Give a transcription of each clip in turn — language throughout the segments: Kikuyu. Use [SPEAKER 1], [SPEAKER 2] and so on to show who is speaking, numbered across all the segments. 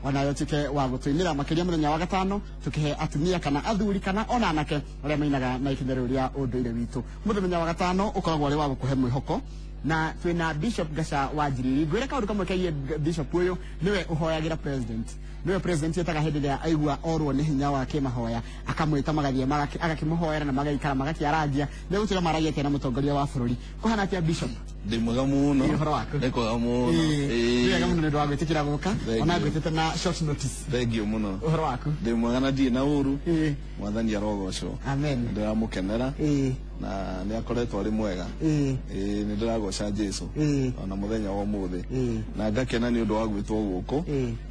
[SPEAKER 1] Onawe ũtuĩke wa gũtũinĩra makĩria mũthenya wa gatano, tũkĩhe atumia kana athuri kana ona anake arĩa mainaga na ikinya rĩu rĩa ũndũire witũ. Mũthenya wa gatano ũkoragwo ũrĩ wa gũkũhe mwĩhoko, na twĩna Bishop Gaca wa Njiriri. Ngwĩre kaũndũ kamwe kegiĩ Bishop ũyũ: nĩwe ũhoyagĩra president, nĩwe president etaga hĩndĩ ĩrĩa aigua orwo nĩ hinya wa kĩmahoya, akamwĩta magathiĩ agakĩmũhoera na magaikara magakĩarangia. Nĩ gũtwĩra maragia atĩa na mũtongoria wa bũrũri. Kũhana atĩa, Bishop?
[SPEAKER 2] Ndĩ mwega mũno.
[SPEAKER 1] Ĩ, ũhoro waku?
[SPEAKER 2] Nĩ kwega mũno.
[SPEAKER 1] Nĩ wega mũno nĩ ũndũ wa gwĩtĩkĩra gũka.
[SPEAKER 2] Thank
[SPEAKER 1] Ona
[SPEAKER 2] you.
[SPEAKER 1] ngwĩtĩte na short notice.
[SPEAKER 2] Thengiũ mũno.
[SPEAKER 1] Ũhoro waku?
[SPEAKER 2] Ndĩ mwega na ndirĩ na ũru. Mwathani arogocwo.
[SPEAKER 1] Amen.
[SPEAKER 2] Ndĩramũkenera na nĩ akoretwo arĩ mwega. Ĩĩ, nĩ ndĩragoca Jesu ona mũthenya wa ũmũthĩ na ngakena nĩ ũndũ wa gwĩtwo gũkũ.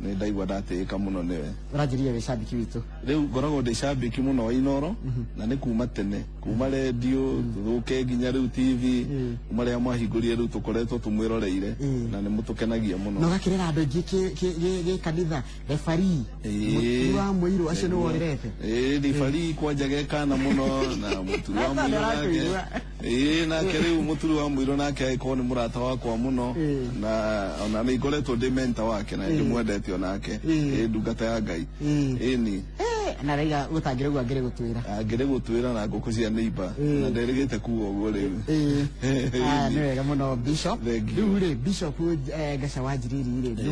[SPEAKER 2] Nĩ ndaigua ndatĩĩka mũno nĩwe.
[SPEAKER 1] Ũranjĩrire wĩ cambiki witũ.
[SPEAKER 2] Rĩu ngoragwo ndĩ cambĩki mũno wa Inoro, na nĩ kuma tene, kuma rendio tũthũke nginya rĩu TV, kuma rĩrĩa mwahingũrire rĩu tũkoretwo tũmwĩroreire na nĩ mũtũkenagia mũno.
[SPEAKER 1] Na ũgakĩrera andũ aingĩ gĩ kanitha, refarii Mũturi wa mũirũ acio nĩ worerete.
[SPEAKER 2] Ĩĩ, ribari kwanja gekana mũno na mũturi wa mũirũ nake.
[SPEAKER 1] Ndĩrakũigua.
[SPEAKER 2] Ĩĩ, nake rĩu mũturi wa mũirũ nake agĩkorwo nĩ mũrata wakwa mũno na ona nĩ ngoretwo ndĩ mentor wake na ndĩmwendete onake. Ĩĩ, ndungata ya Ngai. Ĩni.
[SPEAKER 1] Eh, na raiga gũtangĩrĩ ũguo angĩrĩ gũtwĩra.
[SPEAKER 2] Angĩrĩ gũtwĩra na ngũkũ cia neighbor na nderĩgĩte kuga ũguo rĩu.
[SPEAKER 1] Aya, nĩ wega mũno, Bishop.
[SPEAKER 2] Thank you.
[SPEAKER 1] Rĩu rĩ, Bishop Gaca wa Njiriri rĩ, nũ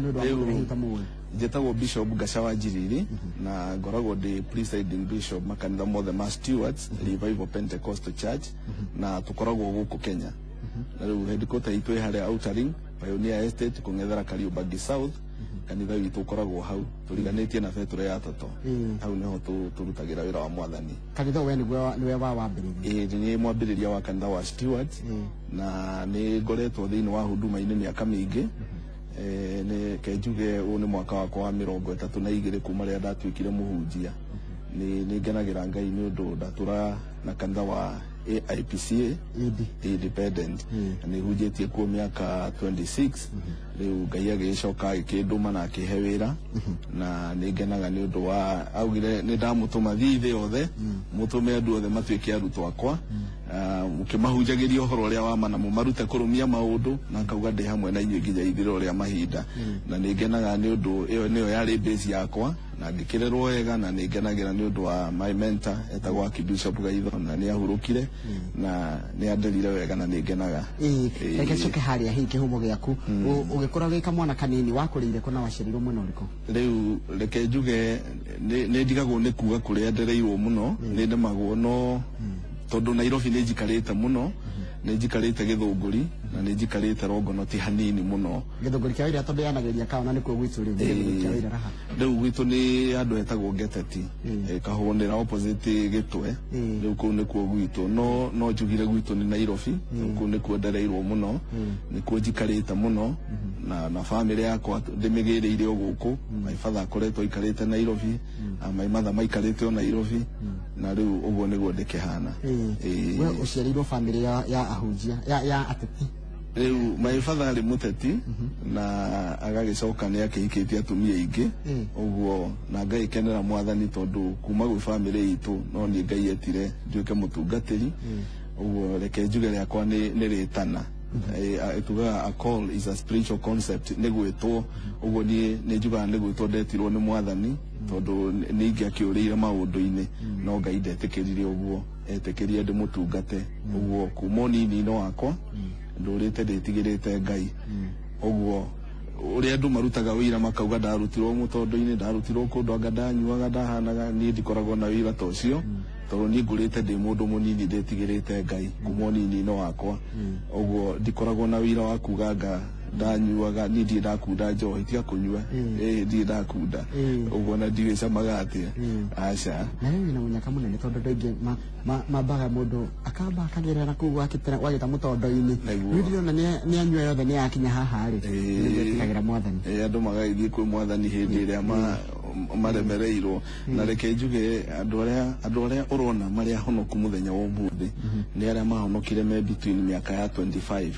[SPEAKER 1] nĩ ũndũ wa
[SPEAKER 2] Rĩu-
[SPEAKER 1] mũndũ hihi ũtamũĩ?
[SPEAKER 2] Njĩtagwo Bishop Gaca wa Njiriri na ngoragwo ndĩ presiding bishop makanitha mothe ma Stewarts Revival Pentecostal Church, na tũkoragwo gũkũ Kenya, na rĩu headquarter itũ ĩ harĩa Outer Ring, Pioneer Estate, kũng'ethera Kariobangi South. Kanitha witũ ũkoragwo hau tũriganĩtie na betũrũ ya Toto. Hau nĩho tũrutagĩra wĩra wa Mwathani.
[SPEAKER 1] Kanitha we nĩguo nĩwe wa wambĩrĩria?
[SPEAKER 2] Ĩĩ, nĩ mwambĩrĩria wa kanitha wa Stewarts na nĩ ngoretwo thĩinĩ wa huduma-inĩ mĩaka mĩingĩ. Nĩ ke njuge ũyũ nĩ mwaka wakwa wa 32 kuma rĩrĩa ndatuĩkire mũhunjia. Nĩ ngenagĩra Ngai nĩ ũndũ ndatũra na kanitha wa AIPCA
[SPEAKER 1] Indi.
[SPEAKER 2] Independent, na nĩ hunjĩtie kuo mĩaka 26 rĩu. Ngai agĩcoka agĩkĩndũma na akĩhe wĩra, na nĩ ngenaga nĩ ũndũ wa augire nĩ ndamũtũma thiĩ thĩ yothe, mũtũme andũ othe matuĩke arutwo akwa, mũkĩmahunjagĩria ũhoro ũrĩa wa ma na mũmarute kũrũmia maũndũ, na akauga ndĩ hamwe na inyuĩ nginya ithirĩro rĩa mahinda. Na nĩ ngenaga nĩ ũndũ ĩyo nĩyo yarĩ base yakwa na ngĩkĩrerwo wega, na nĩ ngenagĩra nĩ ũndũ wa my mentor etagwo Archbishop Gaitho, na nĩ ahurũkire na nĩ anderire wega na nĩ ngenaga.
[SPEAKER 1] Ĩĩ, reke coke harĩa hihi kĩhumo gĩaku. Ũgĩkũra wĩ kamwana kanini, wakũrĩire kũ na waciarirwo mwena ũrĩkũ?
[SPEAKER 2] Rĩu reke njuge nĩ ndigagwo nĩ kuga kũrĩa ndereirwo mũno, nĩ ndemagwo, no tondũ Nairobi nĩ njikarĩte mũno, nĩ njikarĩte Gĩthũngũri na nĩ njikarĩte Rongonoti hanini mũno.
[SPEAKER 1] Gĩthũngũri kĩa Waira, tondũ yanageria kaona nĩkuo gwitũ rĩ, Gĩthũngũri kĩa Waira raha?
[SPEAKER 2] Rĩu gwitũ nĩ handũ hetagwo Ngeteti, Kahũnĩra, opposite Gĩtwe. Rĩu kũu nĩkuo gwitũ, no njugire gwitũ nĩ Nairobi. Rĩu kũu nĩkuo ndereirwo mũno, nĩkuo njikarĩte mũno na famĩlĩ yakwa ndĩmĩgĩrĩire o gũkũ. My father akoretwo aikarĩte Nairobi na my mother maikarĩte o Nairobi, na rĩu ũguo nĩguo ndĩkĩhana.
[SPEAKER 1] Ĩĩ. We ũciarĩirwo famĩlĩ ya ahunjia, ya ateti?
[SPEAKER 2] Rĩu my father arĩ mũteti na agagĩcoka nĩ akĩhikĩtie atumia aingĩ ũguo, na ngagĩkenera Mwathani tondũ kuma gwĩ famĩlĩ itũ no niĩ Ngai etire nduĩke mũtungatĩri. Ũguo reke njuge rĩakwa nĩ rĩtana. Tugaga a call is a spiritual concept, nĩ gwĩtwo. Ũguo niĩ nĩ njugaga nĩ gwĩtwo ndetirwo nĩ Mwathani, tondũ nĩ ingĩakĩũrĩire maũndũ-inĩ, no Ngai ndetĩkĩrire ũguo, etĩkĩrire ndĩmũtungate. Ũguo kuma ũnini-inĩ wakwa ndũrĩte ndĩtigĩrĩte Ngai. Ũguo ũrĩa andũ marutaga wĩira makauga ndarutirwo mũtondo-inĩ, ndarutirwo kũndũ, anga ndanyuaga, ndahanaga, niĩ ndikoragwo na wĩira ta ũcio, tondũ niĩ ngũrĩte ndĩ mũndũ mũnini ndĩtigĩrĩte Ngai kuma ũnini-inĩ wakwa. Ũguo ndikoragwo na wĩira wa kuga anga ndanyuaga. Niĩ ndirĩ ndakunda njohi, tiga kũnyua, ĩĩ, ndirĩ ndakunda ũguo na ndiwĩcamaga atĩa, aca.
[SPEAKER 1] Na rĩu wĩna mũnyaka mũnene, tondũ andũ aingĩ mambaga mũndũ akamba akagerera kũu gwagĩta mũtondo-inĩ.
[SPEAKER 2] Nĩguo.
[SPEAKER 1] Rĩu ndĩrona nĩ anyua yothe nĩ yakinya haha rĩ, nĩguo ĩtigagĩra Mwathani.
[SPEAKER 2] Ĩĩ, andũ magagĩthiĩ kwĩ Mwathani hĩndĩ ĩrĩa maremereirwo. Na reke njuge andũ arĩa ũrona marĩ ahonoku mũthenya wa ũmũthĩ nĩ arĩa mahonokire me between mĩaka ya 25.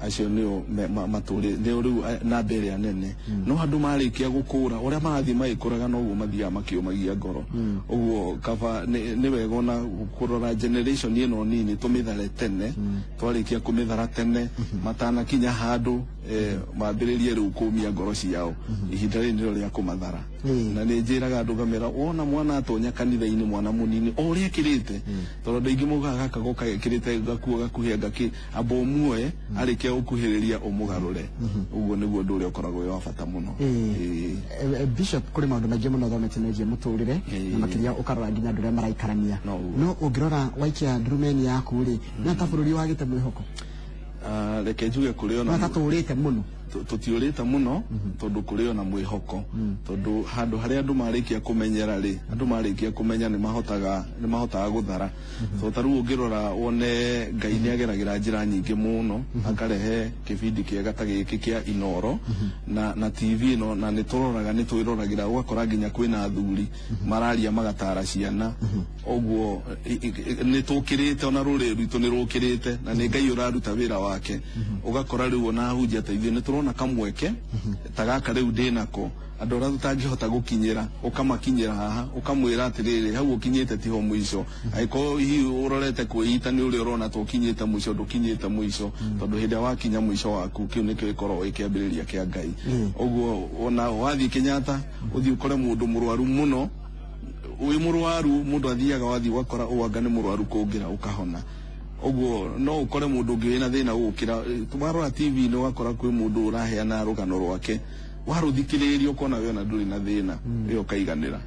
[SPEAKER 2] Acio nĩo matũrĩ nĩo rĩu namba ĩrĩa nene. No andũ marĩkia gũkũra, ũrĩa marathiĩ magĩkũraga, noguo mathiaga makĩũmagia ngoro. Ũguo kaba nĩ wega ona kũrora generation ĩno nini tũmĩthare tene. Twarĩkia kũmĩthara tene matanakinya handũ. Mambĩrĩrie rĩu kũmia ngoro ciao, ihinda rĩrĩ nĩrĩo rĩa kũmathara. Na nĩ njĩraga andũ ngamera, wona mwana atonya kanitha-inĩ, mwana mũnini o ũrĩa ekĩrĩte, tondũ andũ aingĩ maugaga gaka goka gekĩrĩte gakuo gakuhĩ, ngakĩ amba ũmuoe, arĩkia gũkuhĩrĩria ũmũgarũre. Ũguo nĩguo ũndũ ũrĩa ũkoragwo wĩ wa bata mũno. Ĩĩ.
[SPEAKER 1] Bishop, kũrĩ maũndũ maingĩ mũno ũthomete megiĩ mũtũrĩre na makĩria ũkarora nginya andũ arĩa maraikarania.
[SPEAKER 2] No ũguo.
[SPEAKER 1] No ũngĩrora waikia ndurumeni yaku rĩ, no ta bũrũri wagĩte mwĩhoko?
[SPEAKER 2] Ah, reke njuge kũrĩ ona
[SPEAKER 1] no ta tũũrĩte mũno?
[SPEAKER 2] Tũtiũrĩte mũno, tondũ kũrĩ ona mwĩhoko, tondũ handũ harĩa andũ marĩkia kũmenyera rĩ, andũ marĩkia kũmenya nĩ mahotaga gũthara. So ta rĩu ũngĩrora wone Ngai nĩ ageragĩra njĩra nyingĩ mũno akarehe kĩbindi kĩega ta gĩkĩ kĩa Inoro na TV ĩno, na nĩ tũroraga, nĩ twĩroragĩra, ũgakora nginya kwĩna athuri mararia magatara ciana. Ũguo nĩ tũkĩrĩte, ona rũrĩrĩ rwitũ nĩ rũkĩrĩte, na nĩ Ngai ũraruta wĩra wake. Ũgakora rĩu ona ahunjia ta ithuĩ nĩ tũrona kamweke ta gaka rĩu ndĩnako, andũ arĩa tũtangĩhota gũkinyĩra ũkamakinyĩra haha, ũkamwĩra atĩrĩrĩ, hau ũkinyĩte tiho mũico. Angĩkorwo hihi ũrorete kwĩita nĩ ũrĩa ũrona ta ũkinyĩte mũico, ndũkinyĩte mũico, tondũ hĩndĩ ĩrĩa wakinya mũico waku, kĩu nĩkĩo gĩkoragwo gĩ kĩambĩrĩria kĩa Ngai. Ũguo ona wathiĩ Kenyatta, ũthiĩ ũkore mũndũ mũrwaru mũno, wĩ mũrwaru, mũndũ athiaga, wathiĩ ũgakora ũyũ anga nĩ mũrwaru kũngĩra, ũkahona. Ũguo no ũkore mũndũ ũngĩ wĩna thĩna gũgũkĩra. Warora TV-inĩ ũgakora kwĩ mũndũ ũraheana rũgano rwake, warũthikĩrĩria ũkona we ona ndũrĩ na thĩna ĩyo, ũkaiganĩra.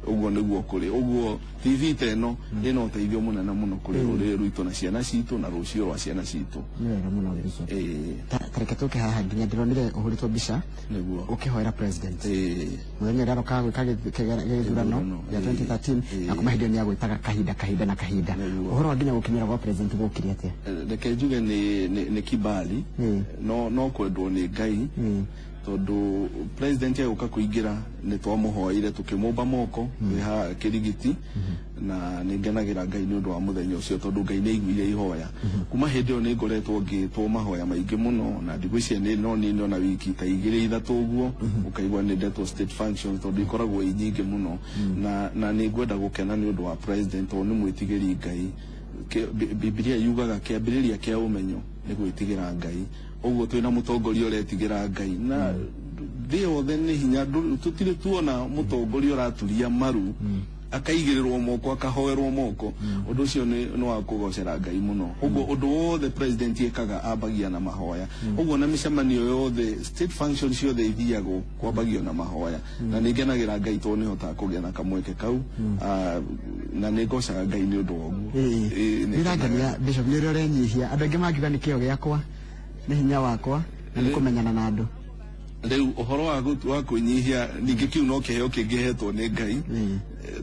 [SPEAKER 2] Ũguo nĩguo kũrĩ. Ũguo TV ta ĩno ĩna ũteithio mũnene mũno kũrĩ rũrĩrĩ rwitũ na ciana citũ na rũciũ rwa ciana citũ.
[SPEAKER 1] Nĩ wega mũno, Bishop.
[SPEAKER 2] Ĩĩ.
[SPEAKER 1] Ta reke tũke haha, nginya ndĩronire ũhũrĩtwo mbica ũkĩhoera president mũthenya ũrĩa arokaga gwĩka gĩthurano
[SPEAKER 2] Gĩthurano,
[SPEAKER 1] gĩa 2013, na kuma hĩndĩ ĩyo nĩ agwĩtaga kahinda kahinda na kahinda. Ũhoro wa nginya gũkinyĩra gwa president gũkire atĩa?
[SPEAKER 2] Reke njuge nĩ kibali, no kwendwo nĩ Ngai, tondũ president agũka kũingĩra nĩ twamũhoeire tũkĩmũmba moko twĩ haha Kĩrigiti, na nĩ ngenagĩra Ngai nĩ ũndũ wa mũthenya ũcio, tondũ Ngai nĩ aiguire ihoya. Kuma hĩndĩ ĩyo nĩ ngoretwo ngĩtwo mahoya maingĩ mũno, na ndigwĩciria nĩ no nĩ ona wiki ta igĩrĩ ithatũ ũguo ũkaigua nĩ ndetwo state functions, tondũ ikoragwo i nyingĩ mũno. Na nĩ ngwenda gũkena nĩ ũndũ wa president, tondũ nĩ mwĩtigĩri Ngai. Bibilia yugaga kĩambĩrĩria kĩa ũmenyo nĩ gwĩtigĩra Ngai. Ũguo twĩna mũtongoria ũretigĩra Ngai, na thĩ yothe nĩ hinya tũtirĩ tuona mũtongoria ũraturia maru akaigĩrĩrwo moko, akahoerwo moko. Ũndũ ũcio nĩ wa kũgocera Ngai mũno. Ũguo ũndũ wothe president ekaga ambagia na mahoya. Ũguo na mĩcemanio yothe, state function ciothe ithiagwo kwambagio na mahoya, na nĩ ngenagĩra Ngai tondũ nĩ hotaga kũgĩa na kamweke kau. Ah, na nĩ ngocaga Ngai nĩ ũndũ wa ũguo. Ĩĩ, nĩ
[SPEAKER 1] Nĩrangania, Bishop, nĩ ũrĩa ũrenyihia. Andũ aingĩ mangiuga nĩ kĩo gĩakwa, nĩ hinya wakwa, na nĩ kũmenyana na andũ.
[SPEAKER 2] Rĩu ũhoro wa kwĩnyihia ningĩ, kĩu no kĩheo kĩngĩhetwo nĩ Ngai.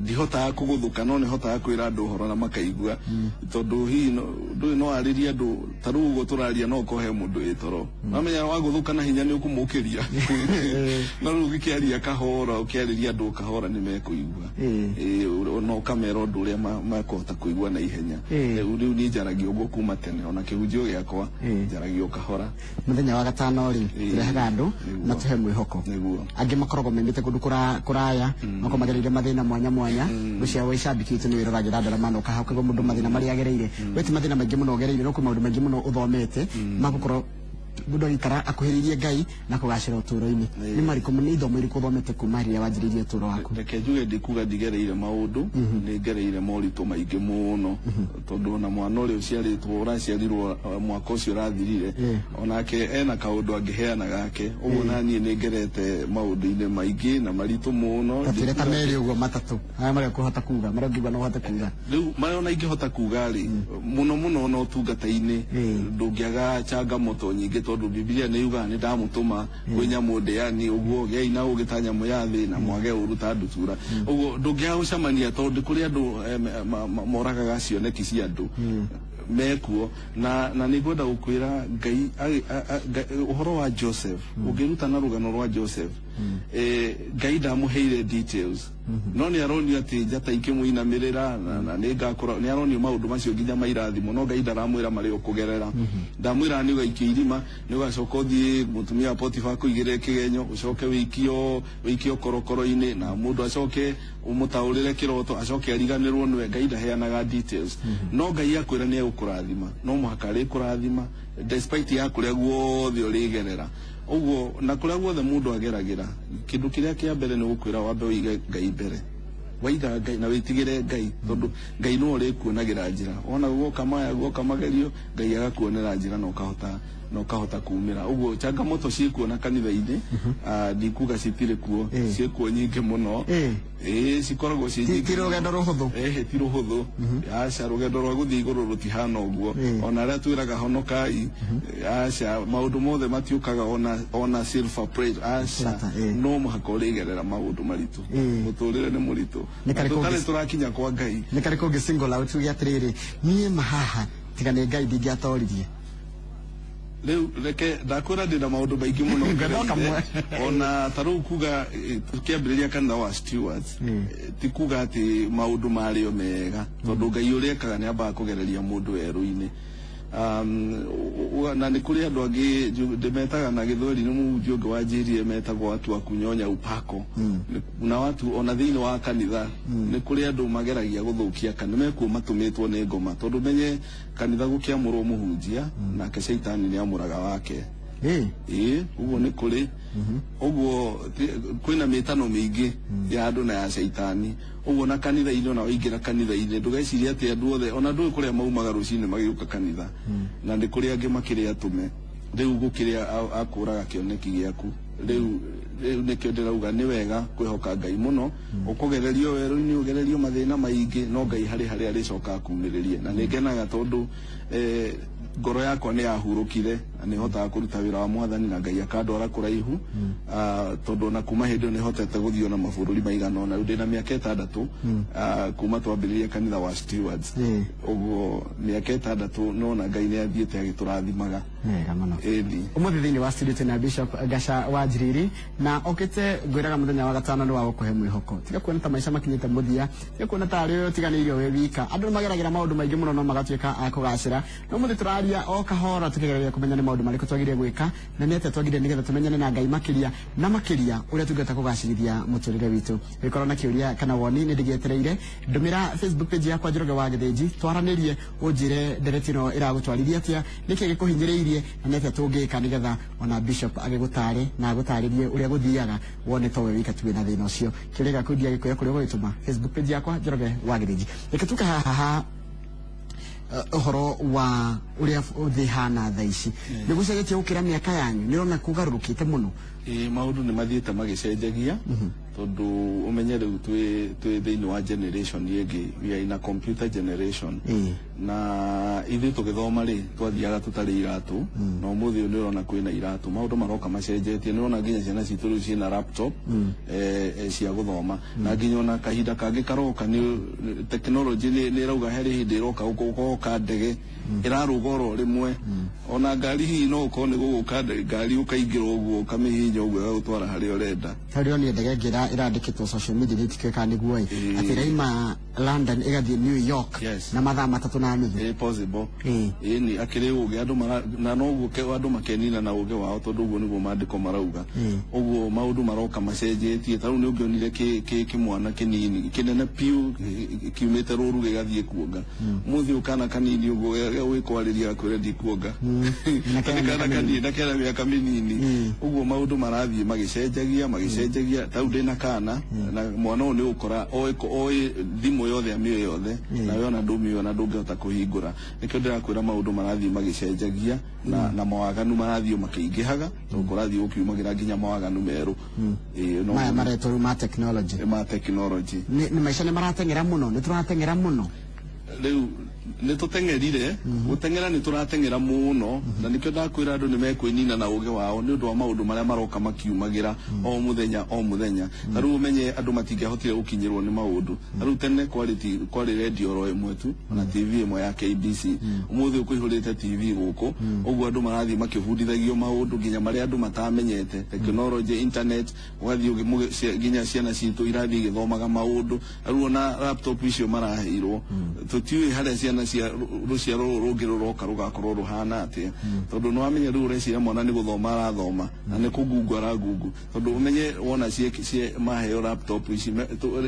[SPEAKER 2] Ndihotaga kũgũthũka, no nĩhotaga kwĩra andũ ũhoro na makaigua, tondũ hihi ndũĩ no arĩrie andũ ta rĩu ũguo tũraria, no ũkorwo he mũndũ wĩ toro, wamenya wagũthũka na hinya nĩ ũkũmũkĩria. No rĩu ũgĩkĩaria kahora, ũkĩarĩria andũ kahora, nĩ mekũigua. Ĩĩ, na ũkamera ũndũ ũrĩa makũhota kũigua na ihenya. Rĩu niĩ njaragia ũguo kuma tene, ona kĩhunjio gĩakwa njaragia o kahora.
[SPEAKER 1] Mũthenya wa gatano rĩ, tũrehaga andũ matũhe mwĩhoko. Angĩ makoragwo maimĩte kũndũ kũraya, makorwo magereire mathĩna mwanya mwanya. Ngwĩciria wĩ cambiki witũ nĩ wĩroragĩra andũ arĩa manoka haha, ũkaigua mũndũ mathĩna marĩa agereire. We ti mathĩna maingĩ mũno ũgereire, no kwĩ maũndũ maingĩ mũno ũthomete magũkorwo mũndũ agĩikara akuhĩrĩirie Ngai na kũgacĩra ũtũũro-inĩ. Nĩ marĩkũ, nĩ ithomo irĩkũ ũthomete kuma rĩrĩa wanjĩrĩirie ũtũũro waku?
[SPEAKER 2] Reke njuge, ndikuga ndigereire maũndũ, nĩ ngereire moritũ maingĩ mũno, tondũ ona mwana ũrĩa ũciarĩtwo, ũraciarirwo mwaka ũcio ũrathirire, onake ena kaũndũ angĩheana gake. Ũguo na niĩ nĩ ngerete maũndũ-inĩ maingĩ na maritũ mũno.
[SPEAKER 1] Ta twĩre ta merĩ ũguo, matatũ, haya marĩa ũkũhota kuga, marĩa ũngĩigua no ũhote kuga.
[SPEAKER 2] Rĩu marĩa ona ingĩhota kuga rĩ, mũno mũno ona ũtungata-inĩ ndũngĩaga changamoto nyingĩ, tondũ Bibilia nĩ yugaga nĩ ndamũtũma kwĩ nyamũ ndĩani. Ũguo gĩai na ũgĩ ta nyamũ ya thĩ na mwage ũru ta ndutura. Ũguo ndũngĩaga gũcemania, tondũ kũrĩ andũ moragaga cioneki cia andũ mekuo. Na nĩ ngwenda gũkwĩra Ngai ũhoro wa Joseph, ũngĩruta na rũgano rwa Joseph. Ngai ndamũheire details, no nĩ aronio atĩ njata ikĩmũinamĩrĩra na nĩ ngakũra. Nĩ aronio maũndũ macio nginya mairathimo, no Ngai ndaramwĩra marĩa ũkũgerera. Ndamwĩra nĩ ũgaikio irima, nĩ ũgacoka ũthiĩ mũtumia wa Potifa akũigĩrĩre kĩgenyo, ũcoke wĩikio korokoro-inĩ, na mũndũ acoke ũmũtaũrĩre kĩroto, acoke ariganĩrwo nĩwe. Ngai ndaheanaga details, no Ngai akwĩra nĩ egũkũrathima, no mũhaka arĩkũrathima despite ya kũrĩa guothe ũrĩgerera. Ũguo na kũrĩa guothe mũndũ ageragĩra, kĩndũ kĩrĩa kĩa mbere nĩ gũkwĩra wambe ũige Ngai mbere. Waiga Ngai na wĩtigĩre Ngai, tondũ Ngai nĩwe ũrĩkuonagĩra njĩra. Wona guoka maya, guoka magerio, Ngai agakuonera njĩra na ũkahota kumĩra. Ũguo changamoto ciĩkuo na kanitha-inĩ, ndikuga citirĩ kuo, ciĩkuo nyingĩ mũno. Ĩĩ, cikoragwo ciĩ nyingĩ.
[SPEAKER 1] Ti rũgendo rũhũthũ.
[SPEAKER 2] Ĩhĩ, ti rũhũthũ, aca. Rũgendo rwa gũthiĩ igũrũ rũtihana ũguo. Ona arĩa twĩraga honokai, aca, maũndũ mothe matiũkaga ona silver plate, aca.
[SPEAKER 1] Plata.
[SPEAKER 2] No mũhaka ũrĩgerera maũndũ maritũ. Mũtũrĩre nĩ mũritũ.
[SPEAKER 1] Nĩ
[SPEAKER 2] Na
[SPEAKER 1] karĩkũ
[SPEAKER 2] tũtarĩ tũrakinya kwa Ngai.
[SPEAKER 1] Nĩ karĩkũ ũngĩ single out uge atĩrĩrĩ, niĩ mahaha tiga nĩ Ngai ndingĩatoririe?
[SPEAKER 2] Rĩu reke ndakwĩra, ndĩna maũndũ maingĩ mũno
[SPEAKER 1] Ngwenda o kamwe.
[SPEAKER 2] ngereire. Ona ta rĩu kuga tũkĩambĩrĩria kanitha wa Stewards, ti kuga atĩ maũndũ marĩo mega, tondũ Ngai ũrĩa ekaga nĩ ambaga kũgereria mũndũ werũ-inĩ. Na nĩ kũrĩ andũ angĩ ndĩmetaga na gĩthweri, nĩ mũhunjia ũngĩ wanjĩrire metagwo watu wa kunyonya upako. Na watu ona thĩinĩ wa kanitha nĩ kũrĩ andũ mageragia gũthũkia kanitha, mekuo matũmĩtwo nĩ ngoma, tondũ menye kanitha gũkĩamũrwo mũhunjia, nake caitani nĩ amũraga wake. Ĩĩ, ũguo nĩ kũrĩ ũguo kwĩna mĩtano mĩingĩ ya andũ na ya caitani. Ũguo na kanitha-inĩ, ona waingĩra kanitha-inĩ, ndũgecirie atĩ andũ othe, ona ndũĩ kũrĩa maumaga rũcinĩ magĩũka kanitha, na nĩ kũrĩ angĩ makĩrĩ atũme rĩu gũkĩrĩa akũraga kĩoneki gĩaku. Rĩu nĩkĩo ndĩrauga nĩ wega kwĩhoka Ngai mũno. Ũkũgererio werũ-inĩ, ũgererio mathĩna maingĩ, no Ngai harĩ harĩa arĩcoka akumĩrĩrie. Na nĩ ngenaga tondũ ngoro yakwa nĩ yahurũkire na nĩ hotaga kũruta wĩra wa Mwathani, na Ngai akandwara kũraihu. Tondũ ona kuma hĩndĩ ĩyo nĩ hotete gũthiĩ ona mabũrũri maigana ũna. Rĩu ndĩna mĩaka 6 kuma twambĩrĩria kanitha wa Stewards. Ũguo mĩaka 6 nona Ngai nĩ athiĩte agĩtũrathimaga.
[SPEAKER 1] Wega mũno.
[SPEAKER 2] Ĩni.
[SPEAKER 1] Ũmũthĩ thĩinĩ wa studio twĩna Bishop Gaca wa Njiriri, na okĩte ngwĩraga mũthenya wa gatano nĩ wa gũkũhe mwĩhoko. Tiga kuona ta maica makinyĩte mũthia, tiga kuona ta arĩ ũtiganĩirio wĩ wika. Andũ nĩ mageragĩra maũndũ maingĩ mũno no magatuĩka a kũgacĩra. No mũthĩ tũraria o kahora tũkĩgereria kũmenya nĩ maũndũ marĩkũ twagĩrĩire gwĩka na nĩ atĩa twagĩrĩire nĩgetha tũmenyane na Ngai makĩria na makĩria, ũrĩa tũngĩhota kũgacĩrithia mũtũrĩre witũ. Gĩkorwo na kĩũria kana woni, nĩ ndĩgĩetereire. Ndũmĩra Facebook page yakwa, Njoroge wa Gĩthĩnji, twaranĩrie, ũnjĩre ndereti ĩno ĩragũtwarithia atĩa, nĩkĩ gĩkũhinyĩrĩirie, na nĩ atĩa tũngĩka nĩgetha ona bishop agĩgũtare na agũtarĩrie ũrĩa gũthiaga, wone to we wika tu wĩna thĩna ũcio. Kĩũria gĩaku ndiagĩkũya kũrĩa ũgũgĩtũma Facebook page yakwa, Njoroge wa Gĩthĩnji. Reke tuke haha ha ũhoro wa ũrĩa thĩ hana thaa ici, nĩ gũcenjetie gũkĩra mĩaka yanyu, nĩ ũrona kũgarũrũkĩte mũno?
[SPEAKER 2] Ĩĩ, maũndũ nĩ mathiĩte magĩcenjagia, tondũ ũmenye rĩu twĩ thĩinĩ wa generation ĩngĩ. We are in a computer generation. Na ithuĩ tũgĩthoma rĩ, twathiaga tũtarĩ iratũ, na ũmũthĩ ũyũ nĩ ũrona kwĩna iratũ. Maũndũ maroka macenjetie. Nĩ ũrona nginya ciana citũ rĩu ciĩna laptop cia gũthoma, na nginya ona kahinda kangĩ karoka nĩ technology nĩ ĩrauga harĩ hĩndĩ ĩroka gũgoka ndege ĩrarũga oro rĩmwe, ona ngari hihi no ũkorwo nĩ gũgũka ngari ũkaingĩra ũguo, ũkamĩhihinya ũguo, ĩgagũtwara harĩa ũrenda.
[SPEAKER 1] Tondũ ndĩronire ndege ĩngĩ ĩrandĩkĩtwo social media, nĩ itikĩũĩ kana nĩguo ĩ, atĩ ĩraima London ĩgathiĩ New York na mathaa 3.5.
[SPEAKER 2] Ĩ, possible.
[SPEAKER 1] Ĩĩ.
[SPEAKER 2] Ĩni, akĩrĩ ũgĩ andũ mara na noguo andũ makenina na ũgĩ wao, tondũ ũguo nĩguo maandĩko marauga. Ũguo maũndũ maroka macenjetie. Ta rĩu nĩ ũngĩonire kĩmwana kĩnini kĩnene piũ kiumĩte rũru gĩgathiĩ kuonga. Mũthĩ ũyũ kana kanini ũguo gwĩkwarĩria gakwĩra ndikuonga.
[SPEAKER 1] Na
[SPEAKER 2] Na
[SPEAKER 1] kena
[SPEAKER 2] nĩ kana
[SPEAKER 1] mĩaka
[SPEAKER 2] kanini na kena mĩaka mĩnini. Ũguo maũndũ marathiĩ magĩcenjagia. Ta rĩu ndĩna kana, na mwana ũyũ nĩ ũkora oĩ thimũ yothe, amĩoĩ yothe, nawe ona ndũmĩoĩ, ona ndũngĩhota kũhingũra. Nĩkĩo ndĩrakwĩra maũndũ marathiĩ magĩcenjagia na mawaganu marathiĩ makĩingĩhaga, tondũ kũrathiĩ gũkiumagĩra nginya mawaganu merũ. Ĩĩ, no
[SPEAKER 1] Maya maretwo rĩu ma technology.
[SPEAKER 2] Ma technology.
[SPEAKER 1] Nĩ maica nĩ marateng'era mũno, nĩ tũrateng'era mũno.
[SPEAKER 2] Rĩu Nĩ tũteng'erire gũteng'era, nĩ tũrateng'era mũno, na nĩkĩo ndakwĩra andũ nĩ mekwĩnina na ũgĩ wao nĩ ũndũ wa maũndũ marĩa maroka makiumagĩra o mũthenya o mũthenya. Ta rĩu ũmenye andũ matingĩahotire gũkinyĩrwo nĩ maũndũ. Ta rĩu tene kwarĩ radio oro ĩmwe tu na TV ĩmwe ya KBC. Ũmũthĩ ũkũihũrĩte TV gũkũ ũguo, andũ marathiĩ makĩbundithagio maũndũ nginya marĩa andũ matamenyete, technology, internet, ũgathiĩ nginya ciana citũ irathiĩ igĩthomaga maũndũ. Rĩu ona laptop icio maraheirwo, tũtiũĩ harĩa ciana cia rũciaro rũrũ rũngĩ rũroka rũgakorwo rũhana atĩa, tondũ nĩ wamenya rĩu ũreciria mwana nĩ gũthoma arathoma na nĩ kũgungu aragungu, tondũ ũmenye wona cie maheo laptop ici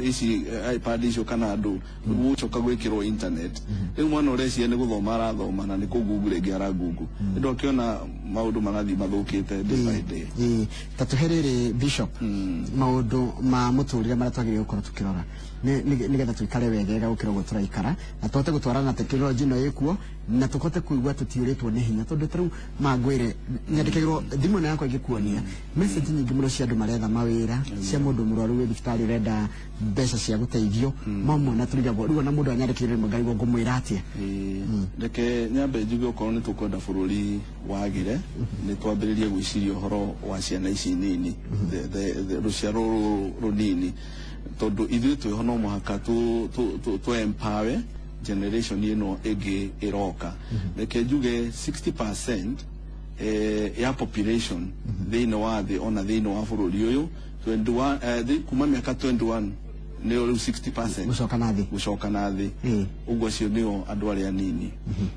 [SPEAKER 2] ici iPad icio kana andũ gũcoka gwĩkĩrwo internet, rĩu mwana ũreciria nĩ gũthoma arathoma na nĩ kũgungu rĩngĩ aragungu. Nĩ akĩona maũndũ marathiĩ mathũkĩte day by day.
[SPEAKER 1] Ĩĩ, ta tũhe rĩrĩ, Bishop, maũndũ ma mũtũrĩre marĩa twagĩrĩire gũkorwo tũkĩrora nĩgetha tũikare wegega gũkĩra ũguo tũraikara, na tũhote gũtwarana na tekinoronjĩ ĩno ĩkuo, na tũhote kũigua tũtiũrĩtwo nĩ hinya, tondũ ta rĩu mangwĩre nyandĩkagĩrwo thimũ ĩno yakwa ĩngĩkuonia message nyingĩ mũno cia andũ maretha mawĩra, cia mũndũ mũrwaru wĩ thibitarĩ ũrenda mbeca cia gũteithio mamwe, na tũrigagwo rĩu ona mũndũ anyandĩkĩire rĩmwe ngarigwo ngũmwĩra atĩa.
[SPEAKER 2] Ĩĩ, reke nyambe njuge, okorwo nĩ tũkwenda bũrũri wagĩre, nĩ twambĩrĩrie gwĩciria ũhoro wa ciana ici nini, rũciaro rũrũ rũnini, tondũ ithuĩ twĩho no mũhaka tũ empower generation ĩno ĩngĩ ĩroka. Reke njuge 60% ya population thĩinĩ wa thĩ, ona thĩinĩ wa bũrũri ũyũ, 21 kuma mĩaka 21 nĩyo rĩu 60%
[SPEAKER 1] gũcoka na thĩ.
[SPEAKER 2] Gũcoka na thĩ. Ũguo acio nĩo andũ arĩa anini,